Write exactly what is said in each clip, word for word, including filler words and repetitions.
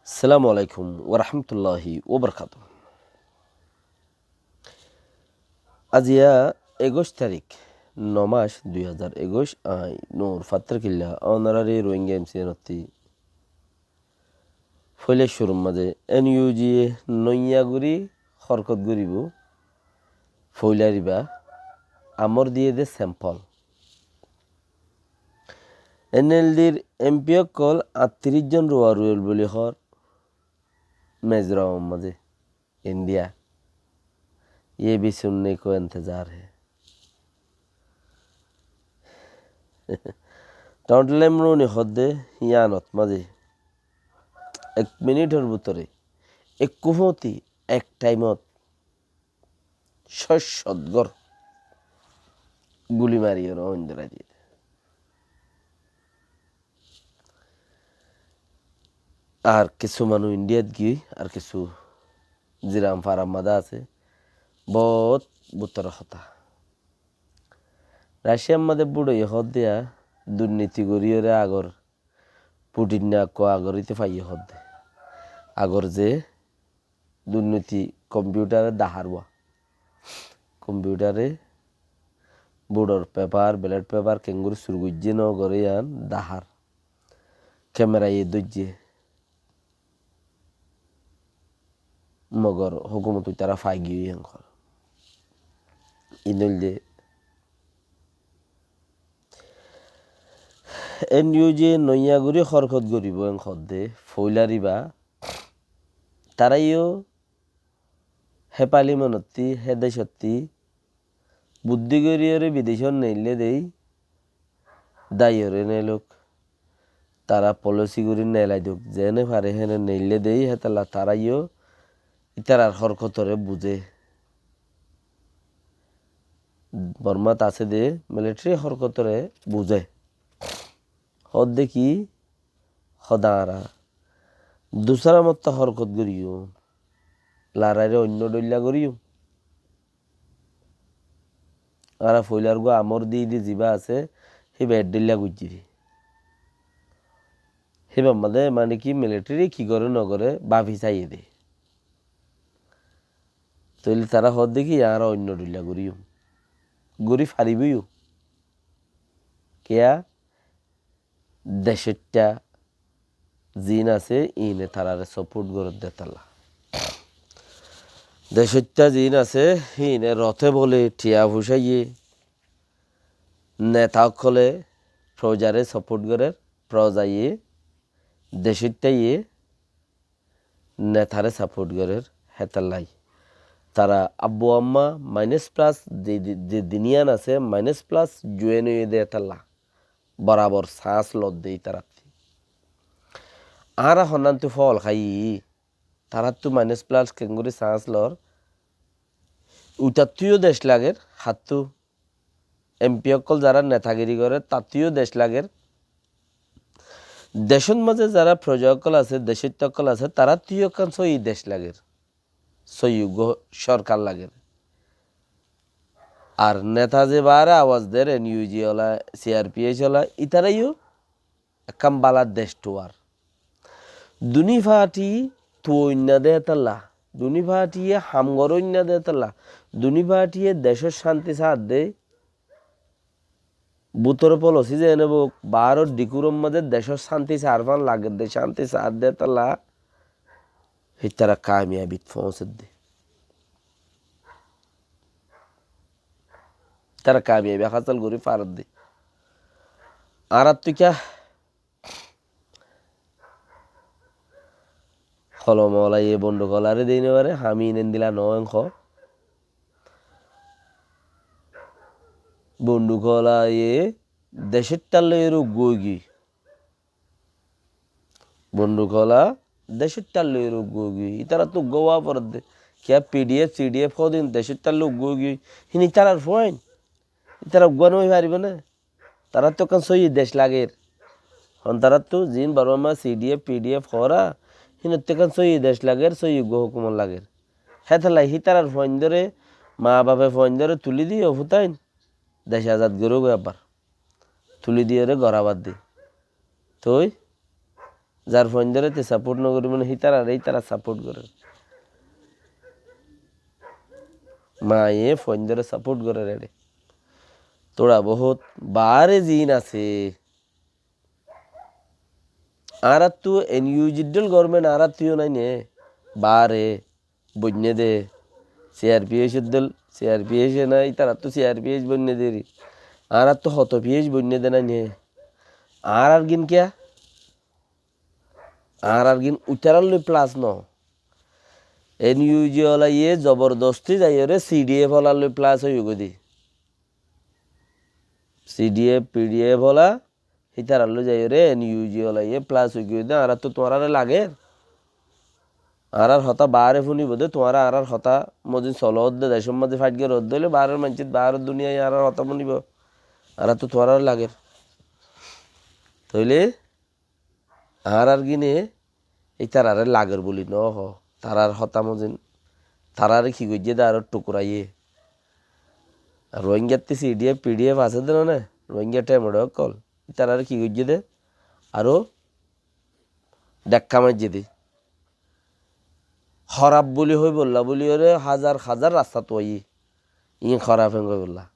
Assalamu alaikum warahmatulláhi wabarakátuhu. Aziya ekuic tarík, no mac, dui házar ekuic, añí Nur Fattar Killa, ónorari Rohingya M C N ottú. Foila cúrur mazé N U G ye noiya gorí horkot goríbou, foila riba amor diyé dé sample. N L D r M P ókkol añttiríc zon ruwa ruwel buli hoór Mizoram mazé, India. Ye bhi sunne ko intezar hai. Tontlem Runi hoódde yíanot mazé ek minitor bútore ek kufóti ek thaimot cót cót gór guli mariyóre óin dórai diyé. Ar kissú manúic Indiyat giyói, ar kissú Ziram farar mazé asé, boóut bútore hotá. Raciar mazé búçoiye hoódde yá durniti goríyóre agor Putin ne ekku agor íte faiyé hoódde. Agor ze durniti kompiyutare dahár uwá. Kompiyutare buçor pepar, belet pepar kengorí sur goijjé no goré yían dahár. Kemeraye dóijje. Mogor hókumot ítara fai giyói en hoór. Iín óilde N U G ye noiya gorí horkot goríbou en hoódde foila riba. Tará yó hé palimonottí, hé decottí buddí goríyóre bidecót neillé dé, daiyoré neilók, tará polisi gorí neilai dók, zeéne fare héne neillé dé, hétolla tará yó ítarar horkotoré buzé. Bormat asé dé militari horkotoré buzé. Hoódde ki, hoódde añára dusára mottá horkot goríyum, larairé oinno dhoilla goríyum. Añára foilar gua amor diyé dé zibá asé, híba eddhílla goijjé dé. Híbar mazé mane ki militari ki goré no goré báfi saiyé dé. Tóile tará hoódde ki añára oinno dhoilla goríyum. Gorí faribóu yó. Kiyá? Decóitta ziín asé, iíne tarare soport gorédde hétolla. Decóitta ziín asé, híine roté bole thiañ fucáiye, neta ókkole foujaré soport gorér, foujaye, decóittaye netaré saport gorér, hétolla. Tara abbu amma mainas plas ze, ze, ze din yían asé, mainas plas join óiye dé hétolla. Borabor sañs lodde ítarattú. Añára honnántu fol háiyi, taráttu mainas plas kengorí sañs lor. Utattú yó dec lager, hattú M P ókkol zará netagiri gorér, tattú yó dec lager. Decót mazé zará fouja ókkol asé, decóitta ókkol asé, taráttu yó ekkán sóiyi dec lager. Sóiyi uggúa sorkar lager. Ar neta ze baáre awaz der, N U G ola, C R P H ola, ítara yó ekkán bála dec tuwar. Duní fati tuwoinna dé hétolla, duní fatiye ham goróinna dé hétolla, duní fatiye decór cánti saádde, bútore polosi zeéne bouk, baáror dhikúror mazé decór cánti saár fán lager dé, cánti saádde hétolla, hítara kamiyabit foóñsedde. Tara kamiyabi hásal gorí faredde. Añárattú kiyá holom ola ye bonduk olaré dei no fare, ham iín endilla no en hoó. Bonduk ola ye decóttar loi uggúa óigiyoi. Bonduk ola decóttar loi uggúa óigiyoi. Ítarattú uggúa ówa foredde. Kiyá P D F, C D F hodin decóttar loi uggúa óigiyoi. Hín ítarar fuain. Ítara uggúa no ói faribó né? Tarattú ekkán sóiyi dec lager. Hon tarattú ziín Bormar C D F, P D F hoóra, hínottú ekkán sóiyi dec lager, sóiyi uggúa hókumot lager. Hétolla hítarar fuaindóre, maa bafe fuaindóre tulí diyó futáin, dec azad gorógoi abbar. Tulí diyóre gorábadde. Toi Zar fuaindóre te saport nogorí mone hítarare ítara saport gorér. Maye fuaindóre saport gorér eçé. Tóra bohút baáre ziín asé. Añáráttu N U G dhól gorment añáráttu yó nái né. Baáre boinné de. C R P H dhól, C R P H e nái, ítarattu C R P H boinné de ri. Añáráttu hoto P H boinné de nái né. Añárar gín kiyá? Añárar gín uitarár loi plus no. N U G ola iye zobordosti zaiyóre C D F olar loi plus óiyo goi de. C D F, P D F ola, hítarar loi zaiyóre N U G ola iye plus óiyo goi de, añáráttu tuáñrare lager. Añárar hotá baáre fúnibo de, tuáñra añárar hotá mozin solodde, decór mazé fáit goródde óile baáror maincót, baáror duniyai añárar hotá fúnibo. Añáráttu tuáñrare lager. Tóile añárar gíne ítarare lager buli no hoó. Tarár hotá mozin, tarare ki goijjé de aró thukuraiye. Ar Rohingyattu C D F, P D F asé de no né, Rohingya thémedho ókkol. Ítarare ki goijjé de aró dhekka maijjé de. Hóraf buli hoibolla buliyóre házar házar rasta tuaiyé. Iín hóraf en hoibolla.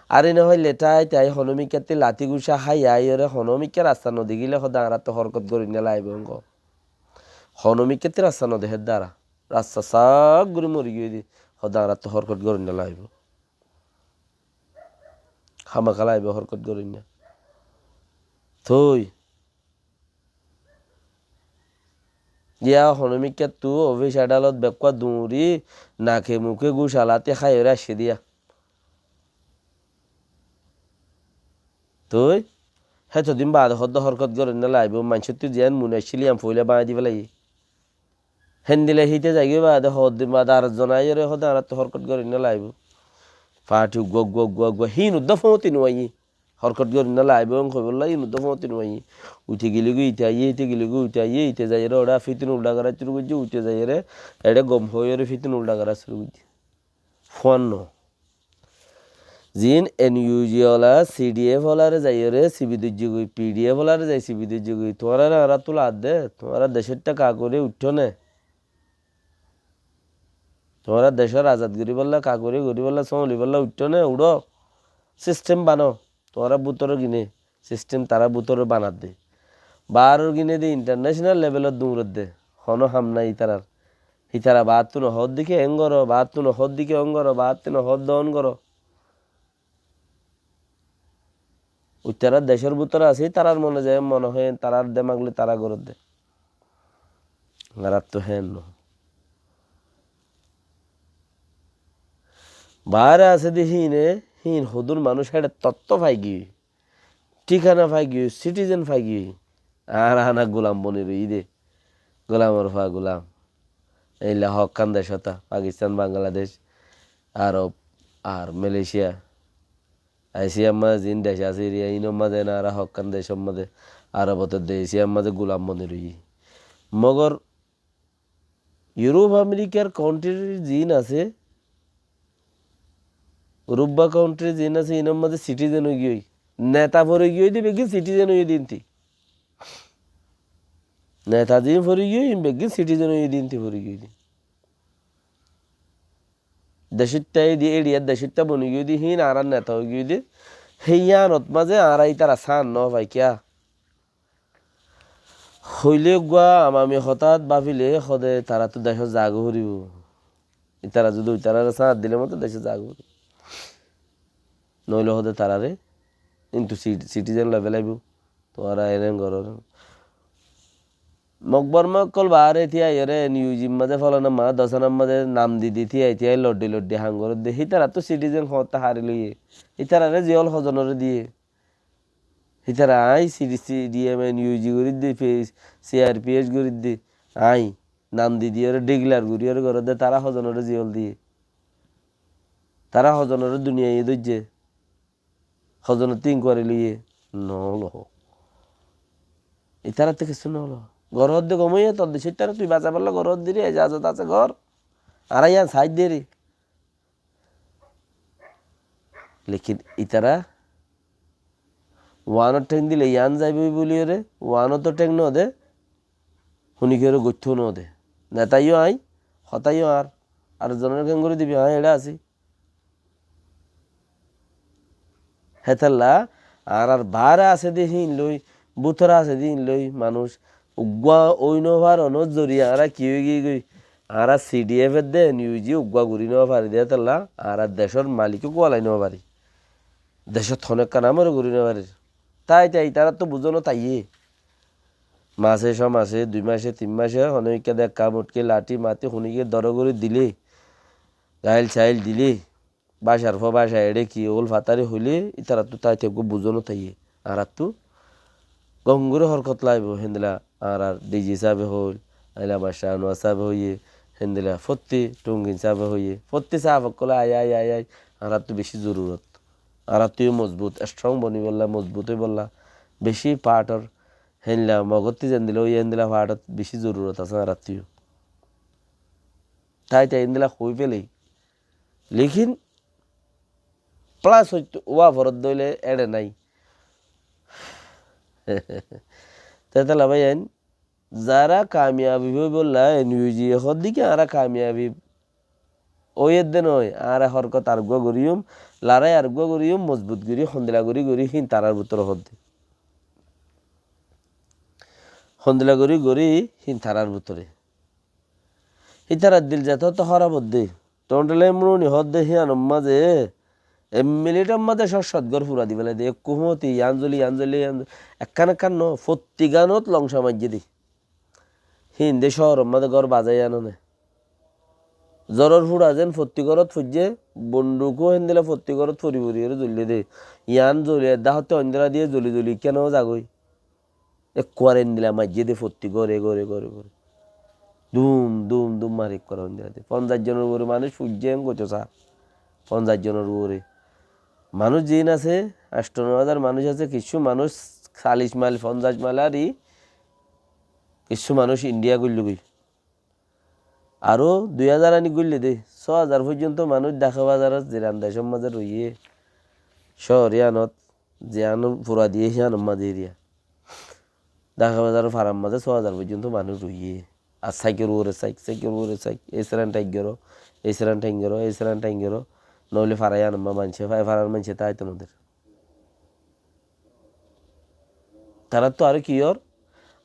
Ar ine hoile thai thai honómikkátti lati gucá hái aiyóre honómikká rasta nodekíle hoó de añáráttu hórkot goróinna laibó enggó. Honómikkátti rasta nodehé de añára. Rasta saf gorí mori giyói de hoó de añáráttu hórkot goróinna laibó. Hámaka laibó hórkot goróinna. Tui Yá honómikkáttú ofis adálot bekkúa duñrí, nake muke gúcalati háiyoré aiccé diya. Tui hétodin baade hoddé hórkot goróinna laibó, maincóttu ziyán mone accíl yían foóila báñgi di félaiyé. Héndila híte zaigói baade hoddin baade ar zon aiyóre hoddé añáráttu hórkot goróinna laibó. Fathi uggúa, uggúa, uggúa, uggúa, híin uddá foóñti nuaiyé. Hórkot goróinna laibó en hoibólla, híin uddá foóñti nuaiyé. Uite gelegói ite aiyé, ite gelegói uite aiyé, ite zaiyóre eçé fítun uldha gorá cúru goijjé, uite zaiyóre eçé gom hoóiyoré fítun uldha gorá cúru goijjé. Fuan no. Ziín N U G ola, C D F olaré zaiyóre sibi doijjé goi, P D F olaré zai sibi doijjé goi, tuáñráre añára tula adde, tuáñra decóitta kagoré uiththó né. Tuáñra decór azad goríbolla, kagoré goríbolla, sómolibólla uiththó né, uçó. Sistem bano, tuáñra bútore gine, sistem tará bútore banadde. Baáror gine de intarnecenal levelot duñredde, honó ham nái ítarar. Ítara baáttu nohoódde ki en goró, baáttu nohoódde ki on goró, baáttu nohoódde on goró. Uittará decór bútore asé, tarár mone ze mone hoó, tarár demak loi tará goródde. Añáráttu héen no. Baáre asé de híine, híin hodún manúic héçe tottó faigiyói, thíkana faigiyói, sitizen faigiyói. Añára hána gulam boni roiyí de. Gulamor fua gulam. Éilla hokkán dec óta, Pakistan, Bangladec, Arob, ar Malaysia. Esiyar mazé ziín dec asé eriya, inor mazé ena añára hokkán decor mazé, Arobot de Esiyar mazé gulam boni roiyí. Mogor Europe, Amerikar country ziín asé, Europe country ziín asé, inor mazé citizen óigiyoi. Neta fori giyoi de beggín citizen óiye de inti. Neta ziín fori giyoi, in beggín citizen óiye de inti fori giyoi de. Decóitta edi, eriyar decóitta boni giyoi de, híin añárar neta óigiyoi de. Hé yíanot mazé añára ítara san no fai kiyá? Hoilé eggúa amami hotát báfile hode taráttu decót zagói foribó. Ítara zudi ítarare sáñt dile moto decót zagói foribó. Noóile hode tarare intu si-, sitizen loi felaibó. Tuáñra eren goró. Mok Borma ókkol baáre tíaiyóre N U G mazé folana ma dosanar mazé nam di di tíai tíai loddi loddi ham gorédde. Hítarattu sitizen hoóñtte hári loiyé. Hítarare ziyól hozonoré diyé. Hítara aññí C D, C D M N U G gorídde, fe-, C R P H gorídde, aññí nam di diyóre, declare goríyore goródde, tará hozonoré ziyól diyé. Tará hozonoré duniyaiye dóijje. Hozonottú inquiry loiyé. Noólo. Ítarattú kessú noólo. Goródde gom óiye, tor decóittare tui basaibólla goródde re, ejazot asé gor. Añára yían saáidde re. Lekin ítara uánot théng dile yián zaiboi buliyóre, uánoto théng node, Húni kiyóre goittó no de. Neta yó aññí, hotá yó añár. Ar zonore keéngorí dibi, aññí eçé así. Hétolla añárar baáre asé dé híin loi, bútore asé dé híin loi manúic uggúa ói no faronór zoriya añára ki ói giyói? Añára C D F edde N U G uggúa gorí no fari dé hétolla añára decór malik uggúa ólai no fari. Decót honó ekkán amore gorí no farir. Tái tái ítarattú buzón no táiye. Masé, só masé, dui masé, tin masé, honó ikká de ekká muthki lathi mathi húni giyé dóro gorí dilé, gail sail dilé, bácar fo báca eçé ki ól fatari hoilé, ítarattú tái tái eggúa buzón no táiye. Añárattú gom gorí horkot laibo, héndilla añárar D G sábe hoil, aila mastar Anuar sábe hoiyé, héndilla fottí Tungin sábe hoiyé, fottí sáb ókkol ai, ai, ai, ai, añárattú bicí zorurot. Añárattú yó mozbut, strong bonibolla, mozbut óibolla, bicí pathor, héndilla Mogottí zendilla óiye, héndilla pathot bicí zorurot asé añárattú yó. Tái tái héndilla hoi félai. Lekin plus óit-, ówa foredde óile eçe nái. Tétala báiyain, zará kamiyabi óibolla N U G e hoódde ki añára kamiyabi ói edde noó, añára horkot areggúa goríyum, larái areggúa goríyum, mozbut gorí, hondilla gorí gorí híin tarár bútore hoódde. Hondilla gorí gorí híin tarár bútore. Ítarar dil zetótto hóraf ódde. Tonthilai Muruni hoódde híyanor mazé ek minitor mazé cót cót gór fura di félai de. Ekku fúñti, yián zoli, yián zoli, yián zoli. Ekkán ekkán noó, fottí gánot longca maijjé de. Híin de cóoror mazé gór bazái anone. Zóror fura zeén fottí górot foijjé, bonduk ó héndilla fottí górot fori fori ore zoillé de. Yián zoli edde hotte oindilla diye zoli zoli ikká noó zagói. Ekkuare endilla maijjé de fottí góre, góre, góre, góre. Dum, dum, dum mari ekkuare endilla de. Fonzaic zonor uore manúic fuijjé en goito sa. Fonzaic zonor uore. Manúic ziín asé, ancto no házar manúic asé, kissú manúic salic mail, fonzaic mail ari, kissú manúic Indiya goillói. Aró dui házar aní goillé de, só házar foijjonto manúic Dhaka bazarot ziran decór mazé roiyé, cóor yíanot, ziyán fura diyé híyanor mazé eriya. Dhaka bazaror farar mazé só házar foijjonto manúic roiyé. Ar sáikor uore sáik, sáikor uore sáik, ei seran thaing goró, ei seran thaing goró, ei seran thaing goró, noóile fara yíanor mazé maincé, fa-, farar maincé táito no der. Taráttu aró ki ór?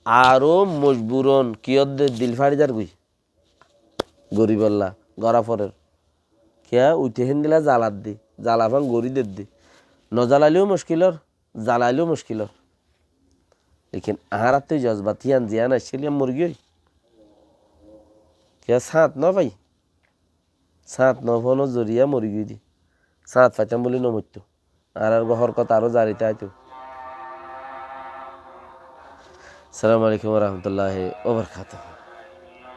Aró mojburon ki ór de dil fári zargói. Goríbolla, gorá forer. Kiyá uite héndilla zaladde, zalafán gorí dedde. Nozalaileyó muckil ór, zalaileyó muckil ór. Lekin añárattú jozbat híyan ziyán aiccíl híyan mori giyói. Kiyá sáñt no fai. Sáñt no fónor zoriya mori giyói de. Sáñt faitám buli no moittó. Añárar uggúa horkot aró zari táito. Assalamu alaikum warahmatullahi wabarakatuhu.